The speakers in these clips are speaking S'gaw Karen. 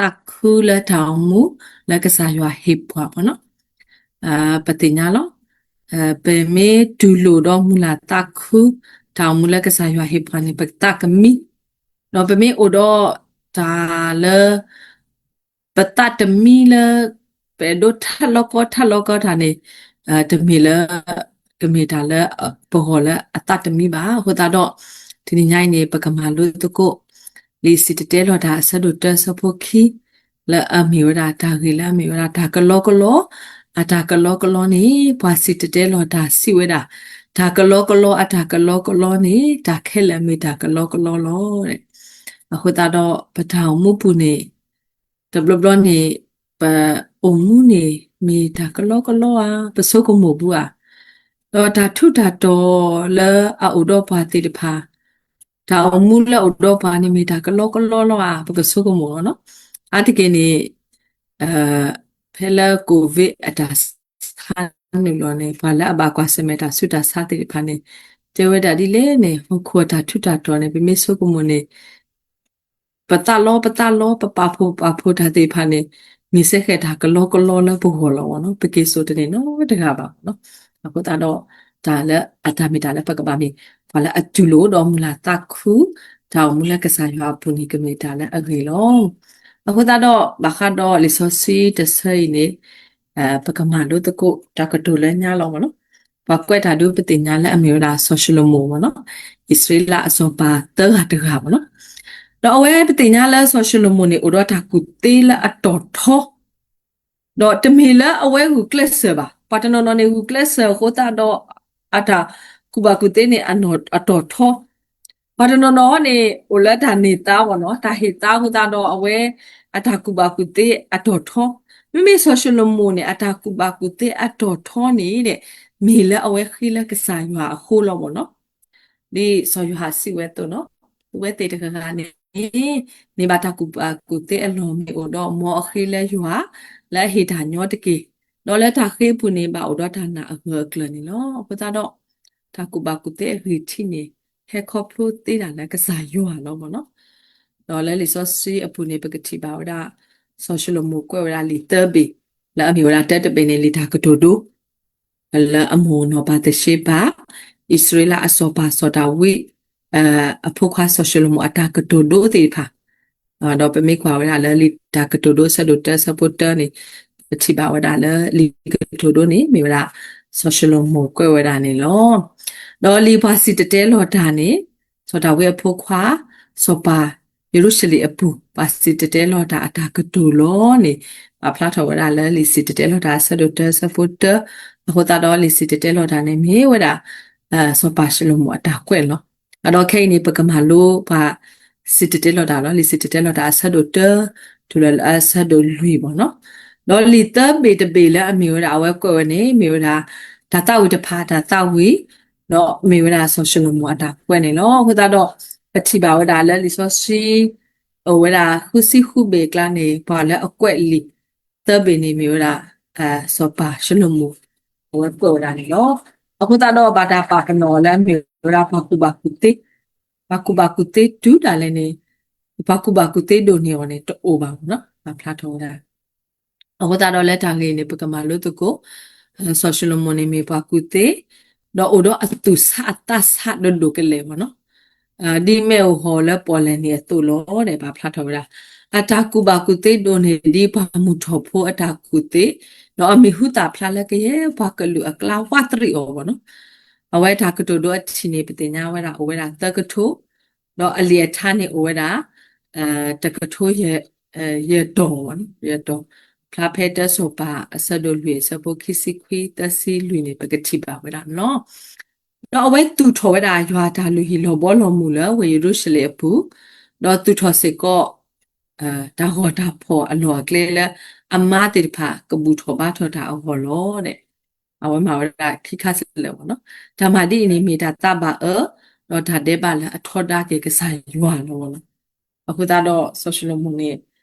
မ့ၢ်ဝဲဒၣ်တၢ်မုၢ်လၢ်သးခုလၢတၢ်အိၣ်မူလၢကစၢ်ယွၤဟ့ၣ်ပှၤမ့ၢ်နီၤ. ပသ့ၣ်ညါလီၤ. ပမ့ၢ်တူၢ်လိာ်ဒီးမုၢ်လၢ်သးခု တၢ်အိၣ်မူလၢကစၢ်ယွၤဟ့ၣ်ပှၤန့ၣ် ပသးကမံ, ဒီးပမ့ၢ်အိၣ်ဒီးတၢ်လၢ ပသးတမံလၢ ပအဲၣ်ဒိးထးလီကီထးလီကီတၢ်န့ၣ် တမ့ၢ်လၢ တမ့ၢ်တၢ်လၢပဂီၢ်လၢအသးတမံဘၣ်. အဃိသတးဒီး တနံၤညါအံၤန့ၣ် ပကမၤလိသကိး လံာ်စံၣ်တဲၤတဲလီၤတၢ်အဆၢဒိၣ်တၢအဆၢဖိခံ လၢအမ့ၢ်ဝဲဒၣ်တၢ်ဂ့ၢ်လၢအမ့ၢ်ဝဲဒၣ်တၢ်ကလီကလီ, အတၢ်ကလီကလီန့ၣ် ပှၤစံၣ်တဲၤတဲလီၤတၢ်စံးဝဲဒၣ်, တၢ်ကလီကလီအတၢ်ကလီကလီန့ၣ် တၢ်ခဲလၢာ်မ့ၢ်တၢ်ကလီကလီလီၤ. အဃိသတးဒီး ပတၢ်အိၣ်မူပူၤန့ၣ် တဘျီဘျီန့ၣ် ပအိၣ်မူန့ၣ် မ့ၢ်တၢ်ကလီကလီဧါ, ပဆိကမိၣ်ဘူးဧါ, ဒီးတၢ်ထူးတၢ်တီၤလၢအအိၣ်ဒီးပှၤသ့ၣ်တဖၣ် တၢ်အိၣ်မူလၢအအိၣ်ဒီးပှၤန့ၣ် မ့ၢ်တၢ်ကလီကလီလီၤဧါ, ပကဆိကမိၣ်လီၤနီၤ. အါတက့ၢ်န့ၣ် ဖဲလၢ ကိုဗစ် အတၢ်ဆါနုာ်လီၤန့ၣ် ပှၤလၢအဘၣ်ကွၢ်ဆၢၣ်မဲာ်တၢ်ဆူးတၢ်ဆါသ့ၣ်တဖၣ်န့ၣ် တဲဝဲဒၣ်ဒ်လဲၣ်န့ၣ် ဟီၣ်ခိၣ်အတၢ်ထူးတၢ်တီၤန့ၣ် ပမ့ၢ်ဆိကမိၣ်န့ၣ် ပသးလီပသးလီ ပပာ်ဖှိၣ်ပာ်ဖှိၣ်တၢ်သ့ၣ်တဖၣ်န့ၣ် မ့ၢ်စ့ၢ်ကီးတၢ်ကလီကလီလၢပဂီၢ်လီၤမ့ၢ်နီၤ. ပက့ၤစိာ်တန့ၢ်နီတဂၤဘၣ်မ့ၢ်နီၤ. အဃိသတးဒီး တၢ်လၢအတၢ်မ့ၢ်တၢ်လၢပကဘၣ်မ့ၢ် ပှၤလၢအတူၢ်လိာ်ဒီးမုၢ်လၢ်သးခု တၢ်အိၣ်မူလၢကစၢ်ယွၤအပူၤန့ၣ် ကမ့ၢ်တၢ်လၢအဂ့ၤလီၤ. အဃိသတးဒီး ဘၣ်ဃးဒီးလံာ်စီဆှံတဆၢအံၤန့ၣ် ပကမၤလိသကိးတၢ်ကတိၤလၢညါလီၤမ့ၢ်နီၤ. ပှၤကွဲးတၢ်ဒုးပသ့ၣ်ညါလၢအမ့ၢ်ဝဲဒၣ်စီၤၡလိၤမိၣ်မ့ၢ်နီၤ, အံၣ်စရ့လးအစီၤပၤသၢဂၤတဂၤမ့ၢ်နီၤ. ဒီးအဝဲပသ့ၣ်ညါလၢစီၤၡလိၤမိၣ်န့ၣ် အိၣ်ဒီးတၢ်ကူၣ်သ့လၢအတီၤထီ ဒီးတမ့ၢ်လၢအဝဲဂုာ်ကျဲးစၢးဘၣ်. ပှၤတနီၤနီၤန့ၣ်ဂုာ်ကျဲးစၢးအဃိသတးဒီး အတၢ်ကူၣ်ဘၣ်ကူၣ်သ့န့ၣ်အတီၤထီ ပှၤတနီၤနီၤန့ၣ် အိၣ်လၢတၢ်န့ၢ်သါမ့ၢ်နီၤ, တၢ်ဟ့ၣ်သါအဃိသတးဒီး အဝဲအတၢ်ကူၣ်ဘၣ်ကူၣ်သ့အတီၤထီ, မ့မ့ၢ်စီၤၡလိၤမိၣ်န့ၣ် အတၢ်ကူၣ်ဘၣ်ကူၣ်သ့အတီၤထီန့ၣ် မ့ၢ်လၢအဝဲဃ့လၢကစၢ်ယွၤအဃိလီၤမ့ၢ်နီၤ. ဒ်စီၤယိၤဟၣ်စံးဝဲအသိးနီၤ, သုဝဲသ့ၣ်တဂၤဂၤန့ၣ် န့ၢ်ဘၣ်တၢ်ကူၣ်ဘၣ်ကူၣ်သ့အလီၢ်မ့ၢ်အိၣ်ဒီးမ်အဃ့လၢယွၤ လၢအဟ့ၣ်တၢ်ညီတက့ၢ်, ဒီးလၢတၢ်ဃ့အပူၤန့ၣ် ဘၣ်အိၣ်ဒီးတၢ်နာ်အဂၢၢ်အကျၢၤန့ၣ်လီၤ. အဃိသတးဒီး တၢ်ကူၣ်ဘၣ်ကူၣ်သ့အဂံၢ်ထံးန့ၣ် ဟဲခီဖျိသ့ဒၣ်လၢကစၢ်ယွၤလီၤမ့ၢ်နီၤ. ဒီးလၢလံာ်စီဆှံအပူၤန့ၣ် ပကထံၣ်ဘၣ်ဝဲဒၣ် စီၤၡလိၤမိၣ်ကွဲးဝဲဒၣ်လံာ်သၢဘ့ၣ်, လၢအမ့ၢ်ဝဲဒၣ်တၢတဘ့ၣ်န့ၣ် လံာ်တၢ်ကတိၤဒိ လၢအမိၢ်နီၢ်ပၤသရှ့ဘၤ, အံၣ်စရ့လးအစီၤပၤစီၤဒၤဝံး အဖိခွါစီၤၡလိၤမိၣ်အတၢ်ကတိၤဒိသ့ၣ်တဖၣ်, ဒီးပမ့ၢ်ကွၢ်ဝဲဒၣ်လၢလံာ်တၢ်ကတိၤဒိအဆၢဒိၣ်တၢအဆၢဖိတၢန့ၣ်, ပထံၣ်ဘၣ်ဝဲဒၣ်လၢလံာ်ကတိၤဒိန့ၣ် မ့ၢ်ဝဲဒၣ် စီၤၡလိၤမိၣ်ကွဲးဝဲဒၣ်န့ၣ်လီၤ. ဒီးလံာ်ပှၤစံၣ်တဲၤတဲလီၤတၢ်န့ၣ် စီၤဒၤဝံးအဖိခွါ စီၤပၤယရူၤၡလ့ၣ်အပူၤ ပှၤစံၣ်တဲၤတဲလီၤတၢ်အတၢ်ကတိၤလီၤန့ၣ် ပာ်ဖျါထီၣ်ဝဲဒၣ်လၢလံာ်စံၣ်တဲၤတဲလီၤတၢ်အဆၢဒိၣ်တၢအဆၢဖိတၢ, အဃိသတးဒီးလံာ်စံၣ်တဲၤတဲလီၤတၢ်န့ၣ် မ့ၢ်ဝဲဒၣ် စီၤပၤၡလိၤမိၣ်အတၢ်ကွဲးလီၤ. ဒီးခဲအံၤန့ၣ် ပကမၤလိပှၤစံၣ်တဲၤတဲလီၤတၢ်လီၤ. လံာ်စံၣ်တဲၤတဲလီၤတၢ်အဆၢဒိၣ်တၢ တုၤလၢအဆၢဒိၣ်လွံၢ်မ့ၢ်နီၤ. ဒီးလံာ်သၢဘ့ၣ်တဘ့ၣ်လၢအမ့ၢ်ဝဲဒၣ်အဝဲကွဲးဝဲန့ၣ် မ့ၢ်ဝဲဒၣ် တၢ်သၣ်ဝံၤတဖၣ်အတၢ်သၣ်ဝံၤ, ဒီးမ့ၢ်ဝဲဒၣ်စီၤၡလိၤမိၣ်အတၢ်ကွဲးန့ၣ်လီၤ. အဃိသတးဒီး ပထံၣ်ဘၣ်ဝဲဒၣ်လၢလံာ်စီဆှံ အိၣ်ဝဲဒၣ်ဃုဆံဃုဘ့ၣ်အကျါန့ၣ် ပှၤလၢအကွဲးလံာ်သၢဘ့ၣ်န့ၣ်မ့ၢ်ဝဲဒၣ် စီၤပၤၡလိၤမိၣ် အဝဲကွဲးဝဲဒၣ်န့ၣ်လီၤ. အဃိသတးဒီး ဘၣ်တၢ်ပာ်ပနီၣ်လၢအမ့ၢ်ဝဲဒၣ်ပှၤကူၣ်ဘၣ်ကူၣ်သ့, ပှၤကူၣ်ဘၣ်ကူၣ်သ့တုၤဒၣ်လဲာ်န့ၣ် ပှၤကူၣ်ဘၣ်ကူၣ်သ့ဒိၣ်န့ၢ်အီၤန့ၣ် တအိၣ်ဘၣ်မ့ၢ်နီၤ, ပာ်ဖျါထီၣ်ဝဲဒၣ် အဃိသတးဒီးလၢတၢ်ဂ့ၢ်န့ၣ် ပကမၤလိသကိး စီၤၡလိၤမိၣ်န့ၣ်မ့ၢ်ပှၤကူၣ်သ့, ဒီးအိၣ်ဒီးအသူၣ်ဆါအသးဆါဒိၣ်ဒိၣ်ကလဲာ်မ့ၢ်နီၤ, ဒ်မ့ၣ်အူဟီၣ်လၢပီၣ်လဲၣ်န့ၣ်အသိးလီၤဒီး ပာ်ဖျါထီၣ်ဝဲဒၣ် အတၢ်ကူၣ်ဘၣ်ကူၣ်သ့ဒိၣ်န့ၢ်ဒ်ပှၤမုၢ်ထီၣ်ဖိအတၢ်ကူၣ်သ့, ဒီးအမံၤဟူသၣ်ဖျါလၢကယဲၢ်ပှၤကလုာ်အကျါဝးတရံးအီၤမ့ၢ်နီၤ. အဝဲတၢ်ကတိၤဒိအထံၣ်န့ၣ် ပသ့ၣ်ညါဝဲဒၣ်အိၣ်ဝဲဒၣ်သၢကထိ, ဒီးအလံာ်အထါန့ၣ်အိၣ်ဝဲဒၣ် တကထိ ယဲၢ်တီၤ, ယဲၢ်တီၤ, ဖျါဖဲတၢစီၤပၤအဆၢဒိၣ်လွံၢ်အဆၢဖိခံဆံခွံ သၢဆံလွံၢ်န့ၣ် ပကထံၣ်ဘၣ်ဝဲဒၣ်န့ၣ်လီၤ. ဒီးအဝဲသူၣ်ထီၣ်ဝဲဒၣ်ယွၤအတၢ်လုၢ်ဟံၣ်လီၤဘီလီၤမုၢ်လၢဝ့ၢ်ယရူၤၡလ့ၣ်အပူၤ, ဒီးသူၣ်ထီၣ်စ့ၢ်ကီး တၢ်ဂီၤတၢ်ဖီၣ်အလီၢ်အကျဲလၢ အမါသ့ၣ်တဖၣ်ကဘူၣ်ထီၣ်ဘါထီၣ်တၢ်အဂီၢ်လီၤ. အဝဲမၤဝဲဒၣ်ခံခါစလဲၣ်မ့ၢ်နီၤ, တၢ်မၤဒ်အံၤန့ၣ် မ့ၢ်တၢ်သးဘၣ်အၢ ဒီးတၢ်ဒဲးဘးလၢအထီဒါက့ၤကစၢ်ယွၤလီၤမ့ၢ်နီၤ. အဃိသတးဒီး စီၤၡလိၤမိၣ်န့ၣ်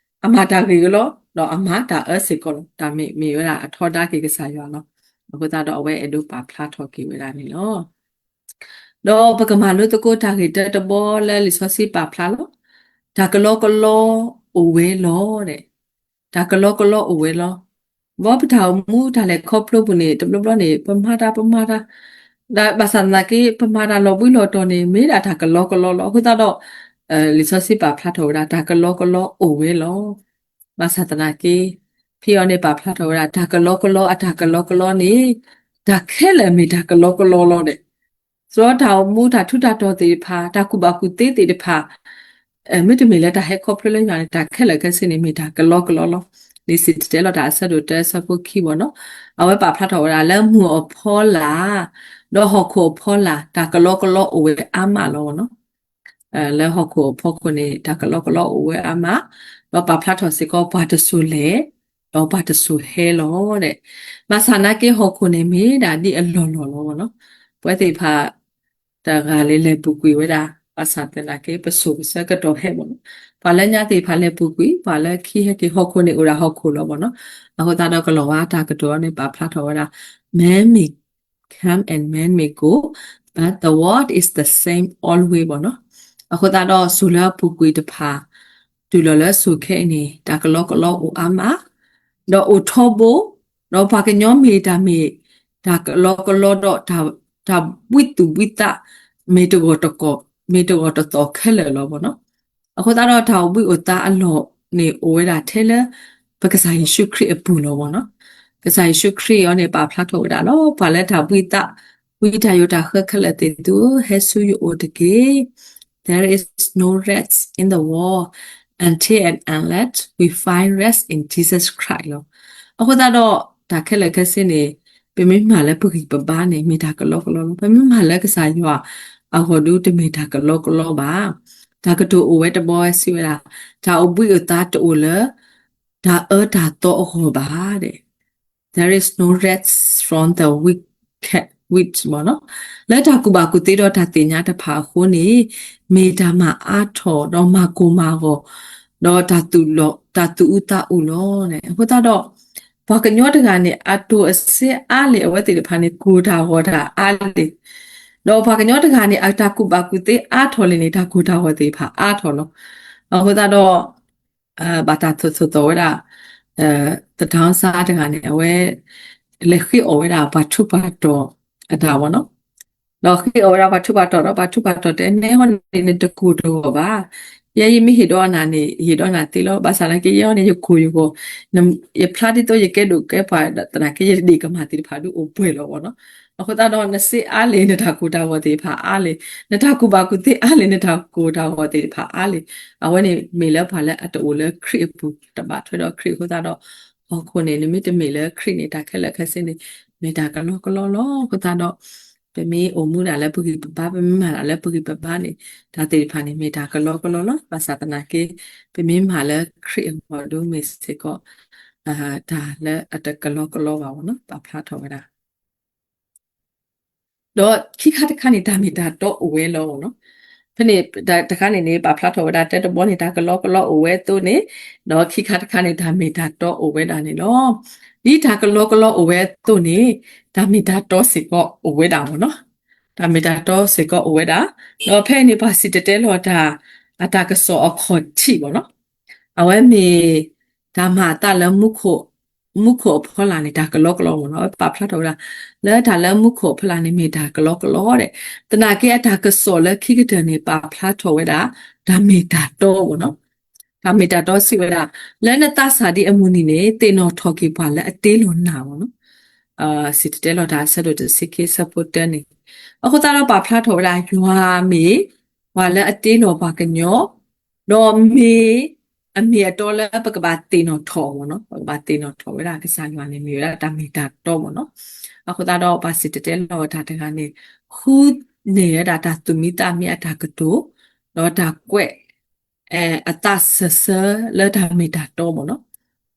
အမၤတၢ်ဂ့ၤကလီ ဒီးအမၤတၢ်အၢစ့ၢ်ကီးလီၤ. တၢ်မ့ၢ်မ့ၢ်ဝဲဒၣ်အထီဒါက့ၤကစၢ်ယွၤလီၤ. အဃိသတးဒီးအဝဲအဲၣ်ဒိးပာ်ဖျါထီၣ်က့ၤဝဲဒၣ်န့ၣ်လီၤ. ဒီးပကမၤလိသကိးတၢ်ဂ့ၢ်တၢတဘီလၢလံာ်စီဆှံပာ်ဖျါလီၤ. တၢ်ကလီကလီအိၣ်ဝဲလီၤ. တၢ်ကလီကလီအိၣ်ဝဲလီၤ. ဘီပတၢ်အိၣ်မူတၢ်လဲၤခီဖျိပူၤန့ၣ် တဘျီဘျီန့ၣ် ပမၤတၢ် ပမၤတၢ် ဘၣ်ဆၣ်သနာ်က့ ပမၤတၢ်လီၤဘှံးလီၤတီၤန့ၣ် မ့ၢ်ဒၣ်တၢ်ကလီကလီလီၤ. အဃိသတးဒီး လံာ်စီဆှံပာ်ဖျါထီၣ်ဝဲဒၣ် တၢ်ကလီကလီအိၣ်ဝဲလီၤ. ဘၣ်ဆၣ်သနာ်က့ ဖဲအံၤန့ၣ်ပာ်ဖျါထီၣ်ဝဲဒၣ် တၢ်ကလီကလီ အတၢ်ကလီကလီန့ၣ် တၢ်ခဲလၢာ်မ့ၢ်တၢ်ကလီကလီလီၤန့ၣ် သတးတၢ်အိၣ်မူ တၢ်ထူးတၢ်တီၤသ့ၣ်တဖၣ် တၢ်ကူၣ်ဘၣ်ကူၣ်သ့သ့ၣ်တဖၣ် မ့တမ့ၢ်လၢတၢ်ဟဲခီဖျိလၢယွၤန့ၣ် တၢ်ခဲလၢာ်ခဲဆ့န့ၣ် မ့ၢ်တၢ်ကလီကလီလီၤ. လံာ်စံၣ်တဲၤတဲလီၤတၢ်အဆၢဒိၣ်တၢ အဆၢဖိခံဘီနီၤ, အဝဲပာ်ဖျါထီၣ်ဝဲဒၣ်လၢမုၢ်အဖီလာ် ဒီးဟီၣ်ခိၣ်အဖီလာ် တၢ်ကလီကလီအိၣ်ဝဲအါမးလီၤနီၤ. လၢဟီၣ်ခိၣ်အဖီခိၣ်န့ၣ် တၢ်ကလီကလီအိၣ်ဝဲအါမး, ဒီးပာ်ဖျါထီၣ်စ့ၢ်ကီးပှၤတစိၤလဲၤ ဒီးပှၤတစိၤဟဲလီၤဒဲး. ဘၣ်ဆၣ်သနာ်က့ ဟီၣ်ခိၣ်န့ၣ်မ့ၢ်ဒၣ်ဒ်အလီၢ်လီၢ်လီၤနီၤ. ပဝဲသ့ၣ်တဖၣ် တဂၤလၢလဲၤပူၤကွံာ်ဝဲဒၣ် ဘၣ်ဆၣ်သနာ်က့ ပစိၤပဆၢကတီၢ်ဟဲမးနီၤ. ပှၤလၢညါသ့ၣ်တဖၣ်လဲၤပူၤကွံာ်, ပှၤလၢခံဟဲက့ၤ ဟီၣ်ခိၣ်န့ၣ်အိၣ်ဒၣ်ဟီၣ်ခိၣ်လီၤမးနီၤ. အဃိသတးဒီးကလီၤဝါတၢ်ကတိၤန့ၣ် ပာ်ဖျါထီၣ်ဝဲဒၣ် Man may come and man may go, but the word is the same always မးနီၤ. အဃိသတးဒီးစိၤလၢအပူၤကွံာ်တဖၣ် တုၤလီၤလၢစိၤခဲအံၤန့ၣ် တၢ်ကလီကလီအိၣ်အါမး ဒီးအိၣ်ထီဘိ, ဒီးပှၤကညီမ့ၢ်တၢ်မ့ၢ် တၢ်ကလီကလီဒီး တၢ်ဘှံးသူၣ်ဘှံးသး မ့ၢ်တဂီၢ်တကီၢ် မ့ၢ်တဂီၢ်တသီၣ်ခဲလၢာ်လီၤမးနီၤ. အဃိသတးဒီးတၢ်အိၣ်ဘှံးအိၣ်သါအလီၢ်န့ၣ် အိၣ်ဝဲဒၣ်ထဲလၢ ပကစၢ်ယ့ၣ်ၡူးခရံာ်အပူၤလီၤမးနီၤ. ကစၢ်ယ့ၣ်ၡူးခရံာ်အံၤန့ၣ် ပာ်ဖျါထီၣ်ဝဲဒၣ်လီၤ. ပှၤလၢတၢ်ဘှံးသး ဝံတၢ်ယိးတၢ်ဃၢခဲလၢာ်သ့ၣ်သုဧၢ, ဟဲဆူယအိၣ်တက့ၢ်. There is no rest in the world until and unless we find rest in Jesus Christ လီၤ. အဃိသတးဒီး တၢ်ခဲလၢာ်ခဲဆ့န့ၣ် ပမ့ၢ်မၤလၢပဂံၢ်ပဘါန့ၣ် မ့ၢ်တၢ်ကလီကလီလီၤ. ပမ့ၢ်မၤလၢကစၢ်ယွၤအဂီၢ်ဒု တမ့ၢ်တၢ်ကလီကလီဘၣ်. တၢ်ကတိၤအိၣ်ဝဲတဘီဝဲစံးဝဲဒၣ်, တၢ်အိၣ်ဘှံးအိၣ်သါတအိၣ်လၢ တၢ်အၢတၢ်သီအဂီၢ်ဘၣ်ဒဲး. There is no rest from the wicked, wicked မးနီၤ. လၢတၢ်ကူၣ်ဘၣ်ကူၣ်သ့ဒီးတၢ်သ့ၣ်ညါတဖၣ်အဃိန့ၣ် မ့ၢ်တၢ်မၤအါထီၣ်ဒီးမၤကိၢ်မၤဂီၤ ဒီးတၢ်သူၣ်အူသးအူလီၤ. အဃိသတးဒီး ပှၤကညီတဂၤန့ၣ် အတိၢ်အစ့အါလံာ်အဝဲသ့ၣ်တဖၣ်န့ၣ် ကိၢ်တၢ်ဂီၤတၢ်အါလံာ်, ဒီးပှၤကညီတဂၤန့ၣ် အတၢ်ကူၣ်ဘၣ်ကူၣ်သ့အါထီၣ်လံန့ၣ် တၢ်ကိၢ်တၢ်ဂီၤသ့ၣ်တဖၣ်အါထီၣ်လီၤ. အဃိသတးဒီး ဘၣ်တၢ်သိၣ်သိၣ်သီၣ်ဝဲဒၣ် သတးစါတဂၤန့ၣ် အဝဲ လဲၤဃ့အီၣ်ဝဲဒၣ်ပှၤထူးပှၤတီၤအတၢ်မးနီၤ. ဒီးဃ့အီၣ်ဝဲဒၣ်ပှၤထူးပှၤတီၤဒီး ပှၤထူးပှၤတီၤတဲ နဲဟီန့ၣ် နတကိၢ်တဂီၤဘၣ်. ယဲယမ့ၢ်ဟ့ၣ်ဒီးနၤန့ၣ် ယဟ့ၣ်ဒီးနၤသ့လီၤ. ဘၣ်ဆၣ်သနာ်က့ ယဲဟီန့ၣ် ယကိၢ်ယဂီၤ, ယဖျါဒ်သိးယကဲဒိၣ်ကဲပှၢ်သနာ်က့ ယတဒ့ၣ်ကမၣ်သ့ၣ်တဖၣ်ဒုအိၣ်ပှဲၤလီၤမးနီၤ. အဃိသတးဒီး နစ့အါလံာ် နတၢ်ကိၢ်တၢ်ဂီၤသ့ၣ်တဖၣ်အါလံာ်, နတၢ်ကူၣ်ဘၣ်ကူၣ်သ့အါလံာ် နတၢ်ကိၢ်တၢ်ဂီၤသ့ၣ်တဖၣ်အါလံာ်. အဝဲန့ၣ်မ့ၢ်လၢပှၤလၢအတအိၣ်လၢခရံာ်အပူၤ တဘၣ်ထွဲဒီးခရံာ်အဃိသတးဒီး ဟီၣ်ခိၣ်န့ၣ် နမ့ၢ်တမ့ၢ်လၢခရံာ်န့ၣ် တၢ်ခဲလၢာ်ခဲဆ့န့ၣ် မ့ၢ်တၢ်ကလီကလီလီၤ. အဃိသတးဒီး ပမ့ၢ်အိၣ်မူဒၣ်လၢပဂံၢ်ပဘါ ပမ့ၢ်မၤဒၣ်လၢပဂံၢ်ပဘါန့ၣ် တၢ်သ့ၣ်တဖၣ်န့ၣ် မ့ၢ်တၢ်ကလီကလီလီၤ. ဘၣ်ဆၣ်သနာ်က့ ပမ့ၢ်မၤလၢခရံာ်အဂီၢ်ဒုမ့ၢ်စ့ၢ်ကီး တၢ်လၢအတကလီကလီဘၣ်မးနီၤ ပာ်ဖျါထီၣ်ဝဲဒၣ် ဒီးခံခါတခါန့ၣ် တၢ်မ့ၢ်တၢ်တီအိၣ်ဝဲလီၤနီၤ. ဖဲန့ၣ်တခါန့ၣ်န့ၣ် ပာ်ဖျါထီၣ်ဝဲဒၣ်တၢတဘီန့ၣ် တၢ်ကလီကလီအိၣ်ဝဲအသိးန့ၣ်, ဒီးခံခါတခါန့ၣ် တၢ်မ့ၢ်တၢ်တီအိၣ်ဝဲဒၣ်န့ၣ်လီၤ. ဒ်တၢ်ကလီကလီအိၣ်ဝဲအသိးန့ၣ် တၢ်မ့ၢ်တၢ်တီစ့ၢ်ကီးအိၣ်ဝဲဒၣ်မးနီၤ. တၢ်မ့ၢ်တၢ်တီစ့ၢ်ကီးအိၣ်ဝဲဒၣ်. ဒီးဖဲအံၤန့ၣ် ပှၤစံၣ်တဲၤတဲလီၤတၢ် အတၢ်ကစီၣ်အခီၣ်ထံးမးနီၤ. အဝဲမ့ၢ် တၢ်မၤအသးလၢ မူခိၣ်အဖီလာ်န့ၣ် တၢ်ကလီကလီမးနီၤ. အဝဲပာ်ဖျါထီၣ်ဝဲဒၣ် လၢတၢ်လၢမူခိၣ်အဖီလာ်န့ၣ် မ့ၢ်တၢ်ကလီကလီဒဲး. သနာ်က့အတၢ်ကစီၣ်လၢခံကတၢၢ်န့ၣ် ပာ်ဖျါထီၣ်ဝဲဒၣ် တၢ်မ့ၢ်တၢ်တီမးနီၤ. တၢ်မ့ၢ်တၢ်တီစံးဝဲဒၣ် လၢနသးစၢ်ဒ်အမုၢ်နံၤန့ၣ် သ့ၣ်နီၣ်ထီၣ်က့ၤပှၤလၢအတ့လီၤနၤမးနီၤ. စံၣ်တဲၤတဲလီၤတၢ်အဆၢဒိၣ်တဆံခံ အဆၢဖိတၢန့ၣ် အဃိသတးဒီးပာ်ဖျါထီၣ်ဝဲဒၣ် ယွၤမ့ၢ် ပှၤလၢအတ့လီၤပှၤကညီ ဒီးမ့ၢ်အမ့ၢ်အတီလၢပကဘၣ်သ့ၣ်နီၣ်ထီၣ်မးနီၤ. ပကဘၣ်သ့ၣ်နီၣ်ထီၣ်ဝဲဒၣ်ကစၢ်ယွၤန့ၣ် မ့ၢ်ဝဲဒၣ်တၢ်မ့ၢ်တၢ်တီမးနီၤ. အဃိသတးဒီးပှၤစံၣ်တဲၤတဲလီၤတၢ်တဂၤန့ၣ် ဃုန့ၢ်ဝဲဒၣ်တၢ်သူၣ်မံသးမံအတၢ်ကတိၤ ဒီးတၢ်ကွဲး အသးစၢၢ်ဆၢလၢတၢ်မ့ၢ်တၢ်တီမးနီၤ.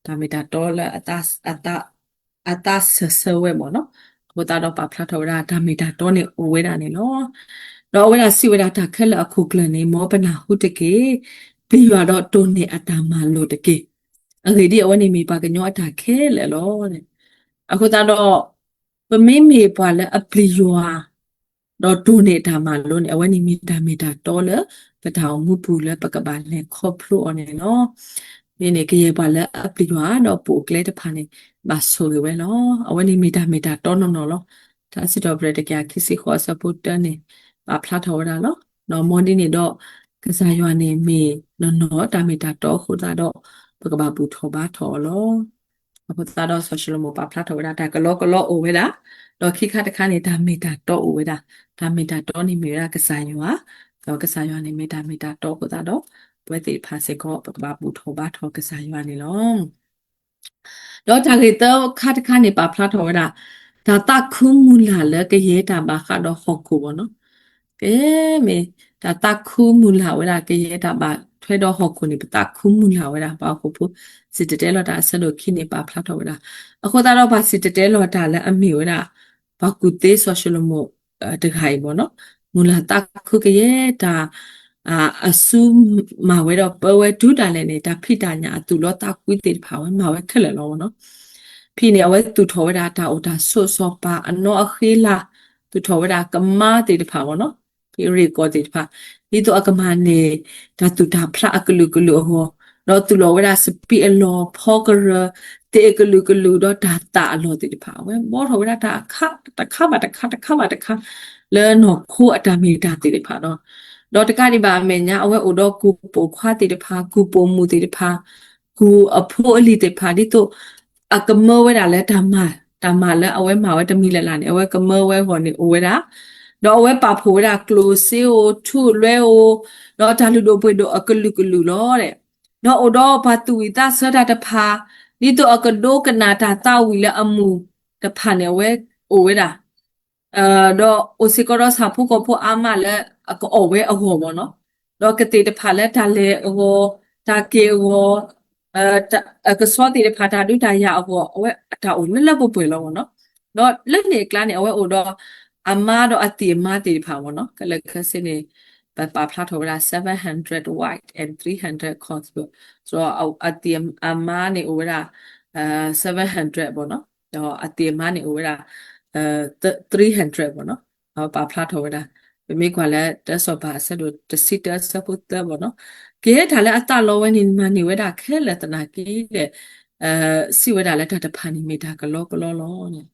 တၢ်မ့ၢ်တၢ်တီလၢ အသးစၢၢ်ဆၢဝဲမးနီၤ. အဃိသတးဒီးပာ်ဖျါထီၣ်ဝဲဒၣ်တၢ်မ့ၢ်တၢ်တီန့ၣ်အိၣ်ဝဲဒၣ်န့ၣ်လီၤ. ဒီးအဝဲဒၣ်စံးဝဲဒၣ် တၢ်ခဲလၢာ်အခိၣ်ကျၢၢ်န့ၣ် မ်ပနၢ်ဟူတက့ၢ်. ပျံၤယွၤဒီးတိၢ်န့ၢ်အတၢ်မၤလိာ်တက့ၢ်. အဂ့ၢ်ဒ်အံၤ အဝဲန့ၣ်မ့ၢ်ပှၤကညီအတၢ်ခဲလၢာ်လီၤ. အဃိသတးဒီး ပမ့မ့ၢ်ပှၤလၢအပျံၤယွၤ ဒီးတိၢ်န့ၢ်အတၢ်မၤလိာ်န့ၣ် အဝဲန့ၣ်မ့ၢ်တၢ်မ့ၢ်တၢ်တီလၢ ပတၢ်အိၣ်မူပူၤလၢပကဘၣ်လဲၤခီဖျိအီၤန့ၣ်လီၤ. မ့ၢ်န့ၣ် ကယဲၢ်ပှၤလၢအပျံၤယွၤဒီးပိာ်အကျဲတဖၣ်န့ၣ် ဘၣ်ဆိၣ်ဂ့ၤဝဲလီၤ. အဝဲန့ၣ်မ့ၢ်တၢ်မ့ၢ်တၢ်တီနီၢ်နီၢ်လီၤ. ထါစံးထီၣ်ပတြၢၤတကယၤခံဆံဃိးအဆၢဖိတၢန့ၣ် ပာ်ဖျါထီၣ်ဝဲဒၣ်လီၤ. ဒီးမ်ဒ်န့ၣ်ဒီး ကစၢ်ယွၤန့ၣ်မ့ၢ်နီၢ်နီၢ်တၢ်မ့ၢ်တၢ်တီအဃိသတးဒီး ပကဘၣ်ဘူၣ်ထီၣ်ဘါထီၣ်အီၤလီၤ. အဃိသတးဒီးစီၤၡလိၤမိၣ်ပာ်ဖျါထီၣ်ဝဲဒၣ် တၢ်ကလီကလီအိၣ်ဝဲဒၣ်, ဒီးခံခါတခါန့ၣ် တၢ်မ့ၢ်တၢ်တီအိၣ်ဝဲဒၣ်. တၢ်မ့ၢ်တၢ်တီန့ၣ်မ့ၢ်ဝဲဒၣ်ကစၢ်ယွၤ, ဒီးကစၢ်ယွၤန့ၣ်မ့ၢ်တၢ်မ့ၢ်တၢ်တီအဃိသတးဒီး ပဝဲသ့ၣ်တဖၣ်စ့ၢ်ကီး ပကဘၣ်ဘူၣ်ထီၣ်ဘါထီၣ်ကစၢ်ယွၤန့ၣ်လီၤ. ဒီးတၢ်ဂ့ၢ်သၢခါတခါန့ၣ် ပာ်ဖျါထီၣ်ဝဲဒၣ် တၢ်သးခုမုၢ်လၢ်လၢကယဲၢ်တၢ်ဘၣ်ဃးဒီးဟီၣ်ခိၣ်ဘၣ်နီၤ. ကဲမ့ၢ် တၢ်သးခုမုၢ်လၢ်ဝဲဒၣ် ကယဲၢ်တၢ်ဘၣ်ထွဲဒီးဟီၣ်ခိၣ်န့ၣ် ပသးခုမုၢ်လၢ်ဝဲဒၣ် ပှၤဟီၣ်ခိၣ်ဖိ စံၣ်တဲၤတဲလီၤတၢ်အဆၢဒိၣ်ခံန့ၣ် ပာ်ဖျါထီၣ်ဝဲဒၣ်. အဃိသတးဒီး ပှၤစံၣ်တဲၤတဲလီၤတၢ်လၢအမ့ၢ်ဝဲဒၣ် ပှၤကူၣ်သ့စီၤၡလိၤမိၣ် တဂၤအံၤဘၣ်နီၤ, မုၢ်လၢ်သးခုကယဲၢ်တၢ် အစုမၤဝဲဒီးပၢဝဲတုၤဒၣ်လဲာ်န့ၣ် တၢ်ဖံးတၢ်ညၣ်အသူၣ်လီသးကွံသ့ၣ်တဖၣ် အဝဲမၤဝဲခဲလၢာ်လီၤဘၣ်နီၤ. ဖဲန့ၣ် အဝဲသူၣ်ထီၣ်ဝဲဒၣ်တၢ်အိၣ်တၢ်ဆိးစီၤပၤအနီအဃ့လၢ်, သူၣ်ထီၣ်ဝဲဒၣ်ကမါသ့ၣ်တဖၣ်ဘၣ်နီၤ, ဖဲရ့ၣ်ကီၢ်သ့ၣ်တဖၣ်, ဒ်သိးအကမၤန့ၢ် တၢ်သူၣ်တၢ်ဖျးအကလုာ်ကလုာ်အဂီၢ်, ဒီးသူၣ်လီၤဝဲဒၣ်စပံးအလီၢ် ဖီကရၢၢ် သ့ၣ်အကလုာ်ကလုာ် ဒီးတၢ်သၣ်အလီၢ်သ့ၣ်တဖၣ် အဝဲဘှီထီၣ်ဝဲဒၣ်တၢ်အခါ တခါဘၣ်တခါ တခါဘၣ်တခါ လၢနီၢ်ခိအတၢ်မ့ၢ်တၢ်သ့ၣ်တဖၣ်ဒီး, ဒီးတကးဒံးဘၣ်အမဲာ်ညါ အဝဲအိၣ်ဒီးကူၣ်ပိာ်ခွါသ့ၣ်တဖၣ် ကူၣ်ပိာ်မုၣ်သ့ၣ်တဖၣ် ကူၣ်အဖိအလံၤသ့ၣ်တဖၣ် ဒ်သိး အကမၢဝဲဒၣ်လၢတၢ်မၤ, တၢ်မၤလၢအဝဲမၤဝဲတမံၤလၢ်လၢ်န့ၣ် အဝဲကမၢဝဲအဂီၢ်န့ၣ်အိၣ်ဝဲဒၣ်, ဒီးအဝဲပာ်ဖှိၣ်ဝဲဒၣ်ကျိၣ်စ့ဧိၤ ထူၣ်လွဲဧိၤ, ဒီးတၢ်လုၢ်ဒိၣ်ပှ့ၤဒိၣ်အကလုာ်ကလုာ်လီၤ. ဒီးအိၣ်ဒီးပှၤသူၣ်ဝံၣ်သးဆၢတၢ်တဖၣ်, ဒ်သိးအကဒိကနၣ်တၢ်သးဝံၣ်လၢအမူးတဖၣ်န့ၣ် အဝဲအိၣ်ဝဲဒၣ် ဒီးအိၣ်စ့ၢ်ကီးဒီးဆၣ်ဖိကီၢ်ဖိအါမးလၢအကအီၣ်ဝဲအဂီၢ်ဘၣ်နီၤ, ဒီးကသ့ၣ်တဖၣ်လၢတၢ်လဲၤအဂီၢ်, တၢ်က့ၢ်အဂီၢ်, အကဆီသ့ၣ်တဖၣ် တၢ်ဒုးတၢ်ယၤအဂီၢ် အဝဲအတၢ်အိၣ်လၢလၢပှဲၤပှဲၤလီၤဘၣ်နီၤ. ဒီးလၢန့ၣ်အကျါန့ၣ် အဝဲအိၣ်ဒီးအမါဒီးအသံၣ်အမါသ့ၣ်တဖၣ်ဘၣ်နီၤ, ခဲလၢာ်ခဲဆ့န့ၣ် ပပာ်ဖျါထီၣ်ဝဲဒၣ် seven hundred wife and three hundred concubines, ဒီးအသံၣ်အမါန့ၣ်အိၣ်ဝဲဒၣ် seven hundred ဘၣ်နီၤ, ဒီးအသံၣ်အမါန့ၣ်အိၣ်ဝဲဒၣ် three hundred ဘၣ်နီၤ, ပပာ်ဖျါထီၣ်ဝဲဒၣ်, ပမ့ၢ်ကွၢ်လၢတၢ်စီၤပၤအဆၢဒိၣ်တဆံတၢအဆၢဖိသၢဘၣ်နီၤ, ကယဲၢ်တၢ်လၢအသးလီဝဲန့ၣ် မၤန့ၢ်ဝဲဒၣ်ခဲလၢာ်သနာ်က့ဒီး စံးဝဲဒၣ်လၢတၢ်တဖၣ်န့ၣ်မ့ၢ်တၢ်ကလီကလီလီၤန့ၣ်,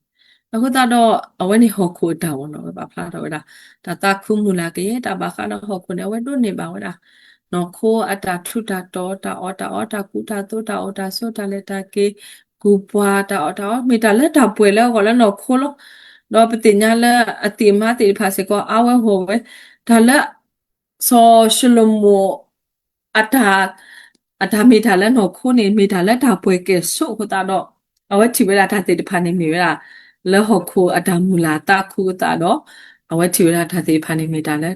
အဃိသတးဒီး အဝဲန့ၣ်ဟီၣ်ခိၣ်အတၢ်ဘၣ်နီၤ, ပပာ်ဖျါထီၣ်ဝဲဒၣ် တၢ်သးခုမုၢ်လၢ်ကယဲၢ်တၢ်ဘၣ်ဃးဒီးဟီၣ်ခိၣ်န့ၣ် အဝဲဒိးန့ၢ်ဘၣ်ဝဲဒၣ် နီၢ်ခိအတၢ်ထူးတၢ်တီၤ တၢ်အီၣ်တၢ်အီ တၢ်ကူတၢ်သိး တၢ်အိၣ်တၢ်ဆိး တၢ်လဲၤတၢ်က့ၤ ကူၣ်ပှၤ တၢ်အီၣ်တၢ်အီ မ့ၢ်တၢ်လၢတၢ်ပှဲၤလၢအဂီၢ်လၢနီၢ်ခိလီၤ. ဒီးပသ့ၣ်ညါလၢအသံၣ်အမါသ့ၣ်တဖၣ်စ့ၢ်ကီး အါဝဲဂီၢ်ဝဲ တၢ်လၢ စီၤၡလိၤမိၣ် အတၢ် အတၢ်မ့ၢ်တၢ်လၢနီၢ်ခိန့ၣ် မ့ၢ်တၢ်လၢတၢ်ပှဲၤကဲၣ်ဆိးအဃိသတးဒီး အဝဲထံၣ်ဝဲဒၣ်တၢ်သ့ၣ်တဖၣ်န့ၣ်မ့ၢ်ဝဲဒၣ် လၢဟီၣ်ခိၣ်အတၢ်မုၢ်လၢ်သးခုအဃိသတးဒီး အဝဲထံၣ်ဝဲဒၣ်တၢ်သ့ၣ်တဖၣ်န့ၣ်မ့ၢ်တၢ်လၢ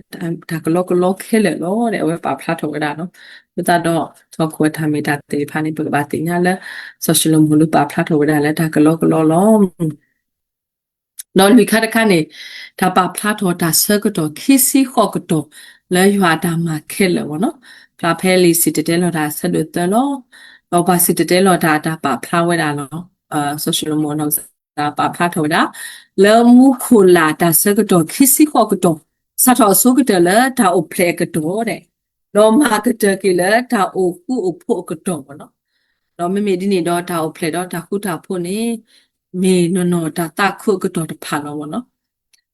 တၢ်ကလီကလီခဲလၢာ်လီၤဒီး အဝဲပာ်ဖျါထီၣ်ဝဲဒၣ်နီၤ. အဃိသတးဒီး ဟီၣ်ခိၣ်အတၢ်မ့ၢ်တၢ်သ့ၣ်တဖၣ်န့ၣ် ပကဘၣ်သ့ၣ်ညါလၢ စီၤၡလိၤမိၣ်လၢပာ်ဖျါထီၣ်ဝဲဒၣ်လၢတၢ်ကလီကလီလီၤ. ဒီးလွံၢ်ခါတခါန့ၣ် တၢ်ပာ်ဖျါထီၣ်တၢ်ဆၢကတီၢ်ခံဆံဃိးကတီၢ် လၢယွၤအတၢ်မၤခဲလၢာ်ဘၣ်နီၤ. ဖျါဖဲလံာ်စံၣ်တဲၤတဲလီၤတၢ်အဆၢဒိၣ်သၢလီၤ. ဒီးပှၤစံၣ်တဲၤတဲလီၤတၢ်အတၢ်ပာ်ဖျါဝဲဒၣ်လီၤ. စီၤၡလိၤမိၣ်အနီၢ်ကစၢ်ပာ်ဖျါထီၣ်ဝဲဒၣ် လၢမူခိၣ်လၢ်တၢ်ဆၢကတီၢ်ခံဆံဃိးကတီၢ် စးထီၣ်အဆိကတၢၢ်လၢတၢ်အိၣ်ဖျဲၣ်အကတီၢ်ဒဲး ဒီးမၤကတၢၢ်က့ၤလၢတၢ်အိၣ်ဃူအိၣ်ဖိးအကတီၢ်ဘၣ်နီၤ. ဒီးမ့မ့ၢ်ဒ်န့ၣ်ဒီးတၢ်အိၣ်ဖျဲၣ်ဒီးတၢ်ဃူတၢ်ဖိးန့ၣ် မ့ၢ်နီၢ်နီၢ်တၢ်သးခုအကတီၢ်တဖၣ်လီၤဘၣ်နီၤ.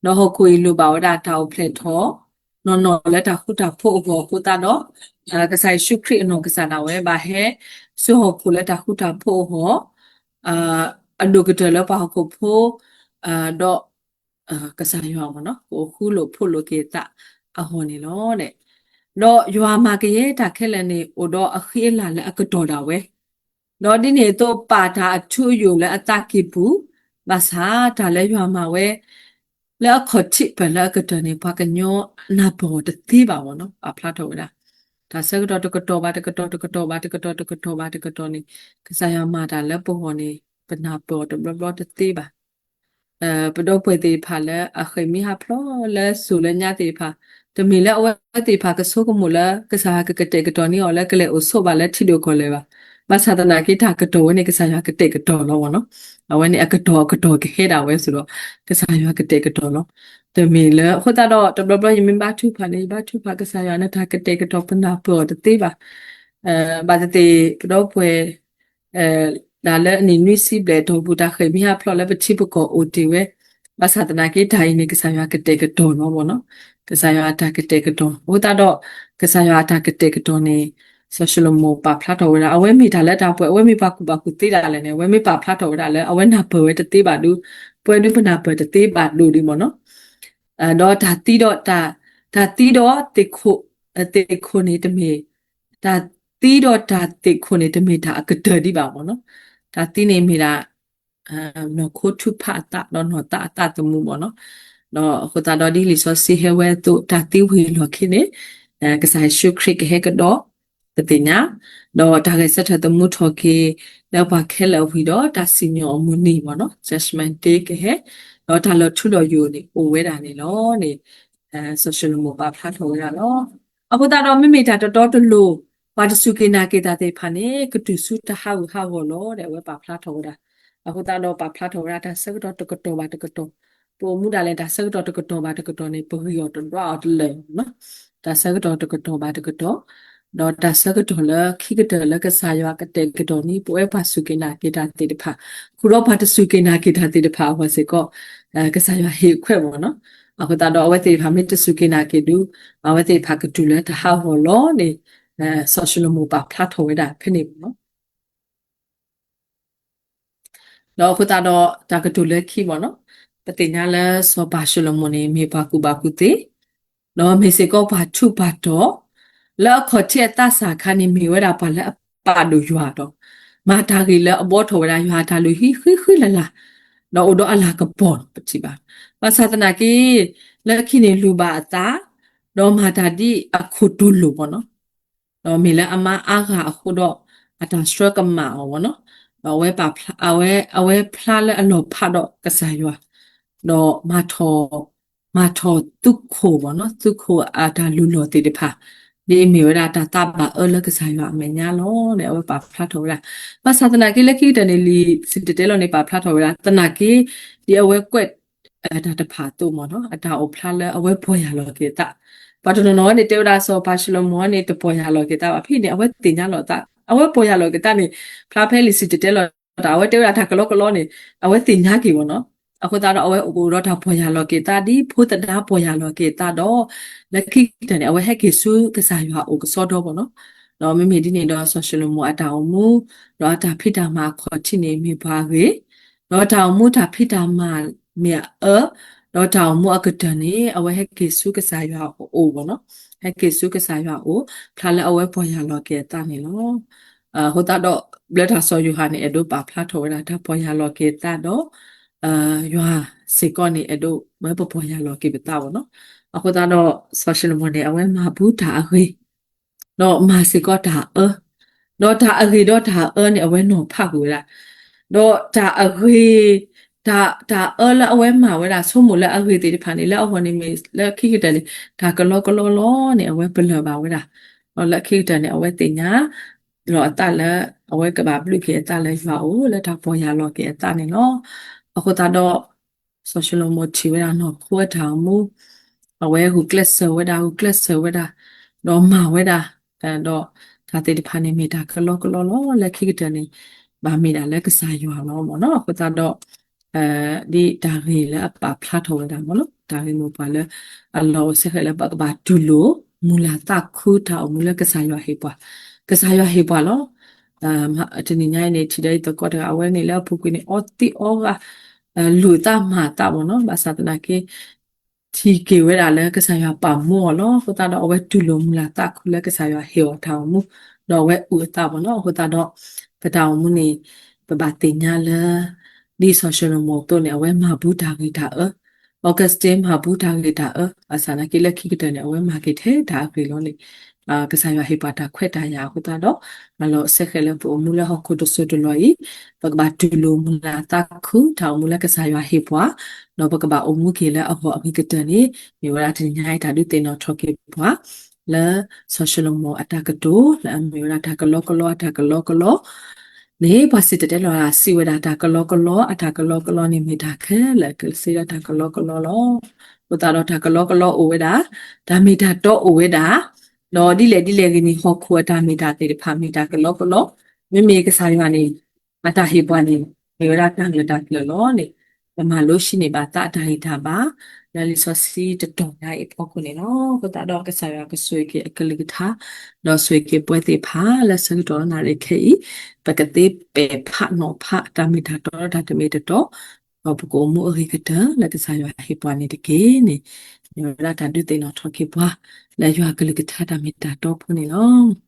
ဒီးဟီၣ်ခိၣ်အံၤလိၣ်ဘၣ်ဝဲဒၣ်တၢ်အိၣ်ဖျဲၣ်ထီၣ် နီၢ်နီၢ်လၢတၢ်ဃူတၢ်ဖိးအဂီၢ်အဃိသတးဒီး ကစၢ်ယ့ၣ်ၡူးခရံာ်အနီၢ်ကစၢ်ဒၣ်ဝဲဘၣ်ဟဲ ဆူဟီၣ်ခိၣ်လၢတၢ်ဃူတၢ်ဖိးအဂီၢ် အဒိၣ်ကတၢၢ်လၢပှၤဟီၣ်ခိၣ်ဖိ ဒီး ကစၢ်ယွၤမ့ၢ်နီၤ ကအိၣ်ဃူလိာ်ဖိးလိာ်က့ၤအသးအဂီၢ်န့ၣ်လီၤ. ဒီးယွၤမၤကယဲၢ်တၢ်ခဲလၢာ်န့ၣ် အိၣ်ဒီးအဃံအလၤလၢအကတီၢ်ဒၣ်ဝဲ, ဒီးဒ်န့ၣ်အသိးပာ်တၢ်အထူအယိာ်လၢအသးကံၢ်ပူၤ, ဘၣ်ဆၣ်တၢ်လၢယွၤမၤဝဲ လၢအခီၣ်ထံးပၢၢ်လၢအကတၢၢ်န့ၣ် ပှၤကညီနၢ်ပၢၢ်အီၤတသ့ဘၣ်မ့ၢ်နီၤ ပာ်ဖျါထီၣ်ဝဲဒၣ် တၢ်ဆၢကတီၢ်တကတီၢ်ဘၣ်တကတီၢ် တကတီၢ်ဘၣ်တကတီၢ် တကတီၢ်ဘၣ်တကတီၢ်န့ၣ် ကစၢ်ယွၤမၤတၢ်လၢပဂီၢ်န့ၣ် ပနၢ်ပၢၢ်အီၤတဘျီဘျီတသ့ဘၣ်. ပဒီပုၢ်ဝဲၢ်သ့ၣ်တဖၣ်လၢအဃ့ၢ်မှံဟးဖျိးလၢစိၤလၢညါသ့ၣ်တဖၣ် တမ့ၢ်လၢအဝဲသ့ၣ်တဖၣ်ကဆိကမိၣ်လၢ ကစၢ်ယွၤကကတဲာ်ကတီၤန့ၢ်အီၤလၢကလဲၤအိၣ်ဆိးဘၣ်လၢထံဒိၣ်ကီၢ်လဲၢ်ဘၣ်. ဘၣ်ဆၣ်သနာ်က့တၢ်ကတီၢ်ဝဲန့ၣ် ကစၢ်ယွၤကတဲာ်ကတီၤလီၤမ့ၢ်နီၤ. အဝဲန့ၣ်အကတီၢ်အကတီၢ်ကဟဲဒၣ်ဝဲဆိုတော့ ကစၢ်ယွၤကတဲာ်ကတီၤလီၤ. တမ့ၢ်လၢ အဃိသတးဒီး တဘျီဘျီယမ့ၢ်ဘါထုကဖၣ်န့ၣ် ယဘါထုကဖၣ်ကစၢ်ယွၤန့ၣ် တၢ်ကတဲာ်ကတီၤပနၢ်ပၢၢ်အီၤတသ့ဘၣ်. ဘၣ်သ့ၣ်သ့ၣ် ပဒီပုၢ်ဝဲၢ် ဒၣ်လၢအနံၣ်နွံဆံဘျဲၣ်အတီၢ်ပူၤ တၢ်ဃ့ၢ်မှံဟးဖျိးလၢပထံပကီၢ်အိၣ်တ့ၢ်ဝဲ, ဘၣ်ဆၣ်သနာ်က့ တၢ်အံၤန့ၣ် ကစၢ်ယွၤကတဲာ်ကတီၤလီၤမ့ၢ်နီၤ, ကစၢ်ယွၤအတၢ်ကတဲာ်ကတီၤ အဃိသတးဒီး ကစၢ်ယွၤအတၢ်ကတဲာ်ကတီၤန့ၣ် စီၤၡလိၤမိၣ်ပာ်ဖျါထီၣ်ဝဲဒၣ် အဝဲမ့ၢ်တၢ်လၢတၢ်ပှဲၤ အဝဲမ့ၢ်ပှၤကူၣ်ဘၣ်ကူၣ်သ့ဒၣ်လဲာ်န့ၣ် အဝဲမ့ၢ်ပာ်ဖျါထီၣ်ဝဲဒၣ်လၢ အဝဲနၢ်ပၢၢ်ဝဲတသ့ဘၣ်ဒုး, ပဝဲဒုးပနၢ်ပၢၢ်တသ့ဘၣ်ဒိၣ်ဒံးမ့ၢ်နီၤ ဒီးတၢ်သံဒီး တၢ် တၢ်သံဒီးသ့ၣ်ခိၣ် သ့ၣ်ခိၣ်န့ၣ်တမ့ၢ်, တၢ်သံဒီးတၢ်သ့ၣ်ခိၣ်န့ၣ် တမ့ၢ်တၢ်အကတၢၢ်ဒံးဘၣ်မ့ၢ်နီၤ, တၢ်သံန့ၣ်မ့ၢ်ဒၣ် နီၢ်ခိထူဖးအသး ဒီးနီၢ်သးအသးသမူမ့ၢ်နီၤ, ဒီးအဃိသတးဒီးဒ်လံာ်စီဆှံဟဲဝဲအသိး တၢ်သံဝံၤအလီၢ်ခံန့ၣ် ကစၢ်ယ့ၣ်ၡူးခရံာ်ကဟဲကဒီး ပသ့ၣ်ညါ, ဒီးတၢ်ဂဲၤဆၢထၢၣ်သမူထီၣ်က့ၤ လၢပှၤခဲလၢာ်အဝံၤဒီး တၢ်စံၣ်ညီၣ်အမုၢ်နံၤမ့ၢ်နီၤ judgment day ကဟဲ, ဒီးတၢ်လီၤထူလီၤယိာ်န့ၣ် အိၣ်ဝဲဒၣ်န့ၣ်လီၤန့ၣ် စီၤၡလိၤမိၣ်ပာ်ဖျါထီၣ်ဝဲဒၣ်လီၤ. အဃိသတးဒီးမ့မ့ၢ်တၢ်တတီတလိၤ ပှၤတစူၢ်က့ၤနာ်က့ၤတၢ်သ့ၣ်တဖၣ်န့ၣ် ကတုၤဆူတၢ်ဟးဂူာ်ဟးဂီၤလီၤဒီး အဝဲပာ်ဖျါထီၣ်ဝဲဒၣ်. အဃိသတးဒီးပာ်ဖျါထီၣ်ဝဲဒၣ် တၢ်ဆၢကတီၢ်တကတီၢ်ဘၣ်တကတီၢ်, ပအိၣ်မူဒၣ်လဲာ် တၢ်ဆၢကတီၢ်တကတီၢ်ဘၣ်တကတီၢ်န့ၣ် ပဂံၢ်အီၤတဒွးအီၤတလၢာ်မ့ၢ်နီၤ, တၢ်ဆၢကတီၢ်တကတီၢ်ဘၣ်တကတီၢ်, ဒီးတၢ်ဆၢကတီၢ်လၢခံကတၢၢ်လၢကစၢ်ယွၤကတဲာ်ကတီၤန့ၣ် ပဝဲပှၤစူၢ်က့ၤနာ်က့ၤတၢ်သ့ၣ်တဖၣ်, ဃုာ်ဒီးပှၤတစူၢ်က့ၤနာ်က့ၤတၢ်သ့ၣ်တဖၣ်အဂီၢ်စ့ၢ်ကီး ကစၢ်ယွၤဟ့ၣ်အခွဲးမ့ၢ်နီၤ. အဃိသတးဒီးအဝဲသ့ၣ်တဖၣ်မ့ၢ်တစူၢ်က့ၤနာ်က့ၤဒုး အဝဲသ့ၣ်တဖၣ်ကတုၤလၢတၢ်ဟးဂီၤလီၤန့ၣ် စီၤၡလိၤမိၣ်ပာ်ဖျါထီၣ်ဝဲဒၣ်ဖဲန့ၣ်မ့ၢ်နီၤ. ဒီးအဃိသတးဒီးတၢ်ကတိၤလၢခံမ့ၢ်နီၤ, ပသ့ၣ်ညါလၢစီၤပၤၡလိၤမိၣ်န့ၣ် မ့ၢ်ပှၤကူၣ်ဘၣ်ကူၣ်သ့, ဒီးမ့ၢ်စ့ၢ်ကီးပှၤထူးပှၤတီၤ, လၢအခီၣ်ထံးအသးစၢ်အခါန့ၣ် မ့ၢ်ဝဲဒၣ်ပှၤလၢအပာ်ဒိၣ်ယွၤဒီး မၤတၢ်ဂ့ၤလၢအဘှီထီၣ်ဝဲဒၣ်ယွၤအတၢ်လုၢ်ဟံၣ်ဃံဃံလၤလၤ, ဒီးအိၣ်ဒီးအလၤကပီၤပထံၣ်ဘၣ်. ဘၣ်ဆၣ်သနာ်က့ လၢခံန့ၣ်လူၤဘၣ်အသး, ဒီးမၤတၢ်ဒ်အခိၣ်တူၢ်လိာ်မ့ၢ်နီၤ. ဒီးမ့ၢ်လၢအမါအါဂၤအဃိဒီး အတၢ်ဆှၢကမၣ်အီၤမ့ၢ်နီၤ, ဒီးအဝဲပာ်ဖျါ အဝဲ အဝဲဖျါလၢအလီၤဖးဒီးကစၢ်ယွၤ, ဒီး မၤထီၣ်သုးခိၣ်မ့ၢ်နီၤ, သုးခိၣ်အတၢ်လုၢ်လီၢ်သ့ၣ်တဖၣ်, ဒ်အမ့ၢ်ဝဲဒၣ်တၢ်သးဘၣ်အၢလၢကစၢ်ယွၤအမဲာ်ညါလီၤန့ၣ် အဝဲပာ်ဖျါထီၣ်ဝဲဒၣ်. ဘၣ်ဆၣ်သနာ်က့လၢခံကတၢၢ်န့ၣ် လံာ်စံၣ်တဲၤတဲလီၤန့ၣ် ပာ်ဖျါထီၣ်ဝဲဒၣ် သနာ်က့ ဒ်အဝဲကွဲး တၢ်တဖၣ်အသိးမ့ၢ်နီၤ, အတၢ်အိၣ်ဖျါလၢအဝဲပီၢ်ယၢ်လီၤက့ၤအသး, ပှၤတနီၤနီၤန့ၣ် တဲဝဲဒၣ်စီၤပၤၡလိၤမိၣ်န့ၣ် တပီၢ်ယၢ်လီၤက့ၤသးဘၣ် ဖဲန့ၣ် အဝဲသ့ၣ်ညါလီၤအသး, အဝဲပီၢ်ယၢ်လီၤက့ၤသးန့ၣ် ဖျါဖဲလံာ်စံၣ်တဲၤတဲလီၤတၢ် အဝဲတဲဝဲဒၣ်တၢ်ကလီကလီန့ၣ် အဝဲသ့ၣ်ညါက့ၤမ့ၢ်နီၤ. အဃိသတးဒီးအဝဲအိၣ်ဒီးတၢ်ပီၢ်ယၢ်လီၤက့ၤအသး ဒ်ဖိသဒါပီၢ်ယၢ်လီၤက့ၤအသးဒီး လၢခံကတၢၢ်န့ၣ် အဝဲဟဲက့ၤဆူကစၢ်ယွၤအအိၣ်ကစီဒီမ့ၢ်နီၤ. ဒီးမ့မ့ၢ်ဒ်န့ၣ်ဒီးစီၤၡလိၤမိၣ်အတၢ်အိၣ်မူ ဒီးအတၢ်ဖံးတၢ်မၤအခီၣ်ထံးန့ၣ် မ့ၢ်ပှၤအဂ့ၤ, ဒီးတၢ်အိၣ်မူတၢ်ဖံးတၢ်မၤမ့ၢ်အအၢ, ဒီးတၢ်အိၣ်မူအကတၢၢ်န့ၣ် အဝဲဟဲက့ၤဆူကစၢ်ယွၤအအိၣ်မ့ၢ်နီၤ, ဟဲက့ၤဆူကစၢ်ယွၤအအိၣ် ဖျါလၢအဝဲပီၢ်ယၢ်လီၤက့ၤအသးန့ၣ်လီၤ. အဃိသတးဒီး ဘျၢတၢ်စီၤယိၤဟၣ်န့ၣ် အဲၣ်ဒိးပာ်ဖျါထီၣ်ဝဲဒၣ်တၢ်ပီၢ်ယၢ်လီၤက့ၤအသးဒီး ယွၤစ့ၢ်ကီးန့ၣ် အဲၣ်ဒိးဝဲပပီၢ်ယၢ်လီၤက့ၤပသးမ့ၢ်နီၤ. အဃိသတးဒီး စီၤၡလိၤမိၣ်န့ၣ် အဝဲမၤဘူးတၢ်အဂ့ၤ ဒီးမၤစ့ၢ်ကီးတၢ်အၢ, ဒီးတၢ်အဂ့ၤဒီးတၢ်အၢန့ၣ် အဝဲနီၤဖးကွံာ်ဝဲဒၣ်, ဒီးတၢ်အဂ့ၤ တၢ် တၢ်အၢလၢအဝဲမၤဝဲဒၣ် ဆိကမိၣ်လၢအဂ့ၤသ့ၣ်တဖၣ်န့ၣ် လၢအဂီၢ်န့ၣ်မ့ၢ်လၢခံကတၢၢ်န့ၣ် တၢ်ကလီကလီလီၤန့ၣ် အဝဲပလၢၢ်ဘၣ်ဝဲဒၣ်, ဒီးလၢခံကတၢၢ်န့ၣ် အဝဲသ့ၣ်ညါလီၤအသးလၢ အဝဲကဘၣ်ဘျုးက့ၤအသးလၢယွၤအအိၣ် လၢတၢ်ပီၢ်ယၢ်လီၤက့ၤအသးန့ၣ်လီၤ. အဃိသတးဒီး စီၤၡလိၤမိၣ်ထံၣ်ဝဲဒၣ်နီၢ်ခိအတၢ်အိၣ်မူ, အဝဲဂုာ်ကျဲးစၢးဝဲဒၣ် ဂုာ်ကျဲးစၢးဝဲဒၣ်, ဒီးမၤဝဲဒၣ်, ဒီးတၢ်သ့ၣ်တဖၣ်န့ၣ်မ့ၢ်တၢ်ကလီကလီလီၤ လၢခံကတၢၢ်န့ၣ် ဘၣ်မ့ၢ်ဒၣ်လၢကစၢ်ယွၤလီၤမ့ၢ်နီၤ. အဃိသတးဒီး ဒ်တၢ်ဂ့ၢ်လၢအပာ်ဖျါထီၣ်ဝဲဒၣ်မ့ၢ်နီၤ, တၢ်ဂ့ၢ်မိၢ်ပှၢ်လၢ အလီၢ်အိၣ်ဆၢဃဲးလၢပကဘၣ်တူၢ်လိာ် မုၢ်လၢ်သးခုတၢ်အိၣ်မူလၢကစၢ်ယွၤဟ့ၣ်ပှၤ, ကစၢ်ယွၤဟ့ၣ်ပှၤလီၤ. တနံၤညါအံၤန့ၣ် ထံၣ်ဒီးယသကိးတဂၤ အဝဲန့ၣ်လၢအပူၤကွံာ်န့ၣ် အီသံးအီဂၤ လူၤသးမၤသးမ့ၢ်နီၤ, ဘၣ်ဆၣ်သနာ်က့ ထံၣ်က့ၤဝဲဒၣ်လၢကစၢ်ယွၤပာ်မူအီၤလီၤ. အဃိသတးဒီး အဝဲတူၢ်လိာ်မုၢ်လၢ်သးခုလၢကစၢ်ယွၤဟ့ၣ်အီၤတၢ်အိၣ်မူ, ဒီးအဝဲအုၣ်အသးမ့ၢ်နီၤ. အဃိသတးဒီး ပတၢ်အိၣ်မူန့ၣ် ပဘၣ်သ့ၣ်ညါလၢ ဒ်စီၤၡလိၤမိၤအသိးန့ၣ် အဝဲမၤဘူးတၢ်ဂ့ၤတၢ်အၢ, Augustine မၤဘူးတၢ်ဂ့ၤတၢ်အၢ, ဘၣ်ဆၣ်သနာ်က့လၢခံကတၢၢ်န့ၣ် အဝဲမၤက့ၤထဲတၢ်အဂ့ၤလီၤန့ၣ် ကစၢ်ယွၤဟ့ၣ်ပှၤတၢ်ခွဲးတၢ်ယာ်အဃိသတးဒီး အလီၢ်အိၣ်ဆၢဃဲးလၢပအိၣ်မူလၢဟီၣ်ခိၣ်တစိၤတလီၢ်အံၤ, ပကဘၣ်တူၢ်လိာ်မုၢ်လၢ်သးခု တၢ်အိၣ်မူလၢကစၢ်ယွၤဟ့ၣ်ပှၤ, ဒီးပကဘၣ်အိၣ်မူက့ၤလၢအဂီၢ်အဂ့ၤကတၢၢ်န့ၣ် မ့ၢ်ဝဲဒၣ်တနံၤညါအံၤတၢ်ဒုးသ့ၣ်နီၣ်ထီၣ်က့ၤပှၤ လၢစီၤၡလိၤမိၤအတၢ်ကတိၤ လၢအမ့ၢ်ဝဲဒၣ်တၢ်ကလီကလီအတၢ်ကလီကလီ န့ၣ် ပှၤစံၣ်တဲၤတဲလီၤစံးဝဲဒၣ်တၢ်ကလီကလီ အတၢ်ကလီကလီန့ၣ်မ့ၢ်တၢ်ခဲလၢာ်ကစ့ဒီးတၢ်ကလီကလီလီၤ. အဃိသတးဒီးတၢ်ကလီကလီအိၣ်ဝဲဒၣ်, တၢ်မ့ၢ်တၢ်တီအိၣ်ဝဲဒၣ်, ဒီးဒ်လဲၣ်ဒ်လဲၣ်ဂ့ၤန့ၣ် ဟီၣ်ခိၣ်အတၢ်မ့ၢ်တၢ်သ့ၣ်တဖၣ်မ့ၢ်တၢ်ကလီကလီ, မ့မ့ၢ်ကစၢ်ယွၤန့ၣ် အတၢ်ဟ့ၣ်ပှၤန့ၣ် မ့ၢ်ဝဲဒၣ်တၢ်ဂၢၢ်တၢ်ကျၢၤလီၤန့ၣ်, ပမၤလိစံးန့ၢ်ဘၣ်သးအတၢ်ဂံၢ်တၢ်ဘါ လၢလံာ်စီဆှံတတီၤညါအံၤအဖီခိၣ်န့ၣ်လီၤ. အဃိသတးဒီးကစၢ်ယွၤကဆိၣ်ဂ့ၤက့ၤအကလုၢ်ကထါ, ဒီးဆိၣ်ဂ့ၤက့ၤပဝဲသ့ၣ်တဖၣ် လၢဆၢကတီၢ်နၣ်ရံၣ်ခဲအံၤ, ပကသ့ပဲာ်ဖးနီၤဖးတၢ်မ့ၢ်တၢ်တီဒီးတၢ်တမ့ၢ်တတီ, ဒီးပကအိၣ်မူအဂ့ၤကတၢၢ်လၢကစၢ်ယွၤဟ့ၣ်ပှၤန့ၣ်တက့ၢ်န့ၣ်, မ့ၢ်ဝဲဒၣ်တၢ်ဒုးသ့ၣ်နီၣ်ထီၣ်က့ၤပှၤ လၢယွၤကလုၢ်ကထါတၢ်မ့ၢ်တၢ်တီဖိန့ၣ်လီၤ.